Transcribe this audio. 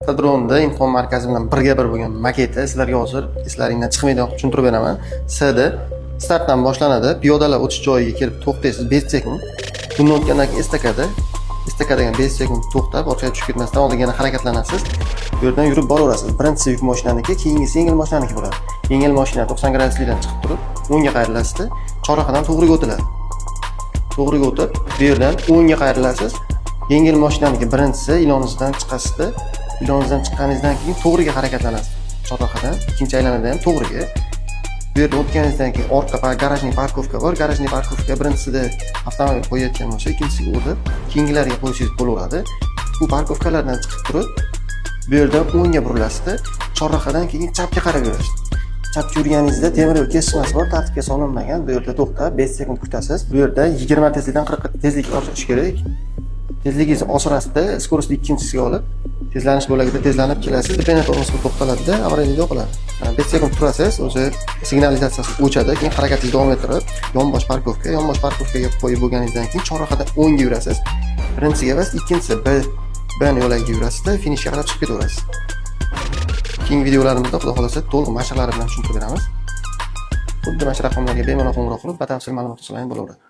Avtodromda imtihon markazi bilan birga bir bo'lgan maketi sizlarga hozir eslaringdan chiqmaydigan qilib tushuntirib beraman. Sda startdan boshlanadi, piyodalar o'tish joyiga kelib to'xtaysiz 5 sekund. Bundan o'tgandan keyin estakada, estakadaga 5 sekund to'xtab, orqaga tushib ketmasdan oldinga yana harakatlanasiz. Bu yerdan yurib boraverasiz. Birinchisi yuk mashinaniki, keyingisi yengil mashinaniki bo'ladi. Yengil mashina 90 graduslikdan chiqib turib, o'ngga qayrilasizda, chorrahadan to'g'riga o'tiladi. To'g'riga o'tib, bu yerdan o'ngga qayrilasiz. Yengil mashinaniki birinchisi ilonizdan chiqasizda, ilonizdan chiqqaningizdan keyin to'g'riga harakatlanasiz. Chorrahadan ikkinchi aylanada ham to'g'riga. Bu yerdan o'tganingizdan keyin orqa гаражный парковка bor. Гаражный парковка birinchisida avtomobil qo'yayotgan bo'lsa, ikkinchisiga o'tib, keyingilariga qo'ysangiz bo'laveradi. Bu парковка lardan chiqib turib, bu yerdan o'ngga burilasizda, chorrahadan keyin chapga qarab yurasiz. Chapga yurganingizda temir yo'l kesishmasi bor, tartibga solinmagan. Bu yerda to'xtab, 5 sekund kutasiz. Bu yerda 20 tezlikdan 40 tezlikka oshirish kerak. Tezligingizni oshirasizda, скорость ni ikkinchisiga olib, tezlanish bo'lagida tezlanib kelasiz. Dependent tormoz qilib to'xtaladida, avariyada yoqiladi. 5 sekund turasiz, o'zi signalizatsiyasi o'chadi, keyin harakatingizni davom ettirib, yonbosh парковка, yonbosh парковка ga qo'yib bo'lganingizdan keyin chorrahadan o'ngga yurasiz. Birinchisiga emas, ikkinchisi B yo'lagiga yurasizda, finishga qarab chiqib ketaverasiz. Keyingi videolarimizda, xudo xohlasa, to'liq mashqlari bilan tushuntirib beramiz. Xuddi mana shu raqamlarga bemalol qo'ng'iroq qilib, batafsil ma'lumot olsangiz bo'laveradi.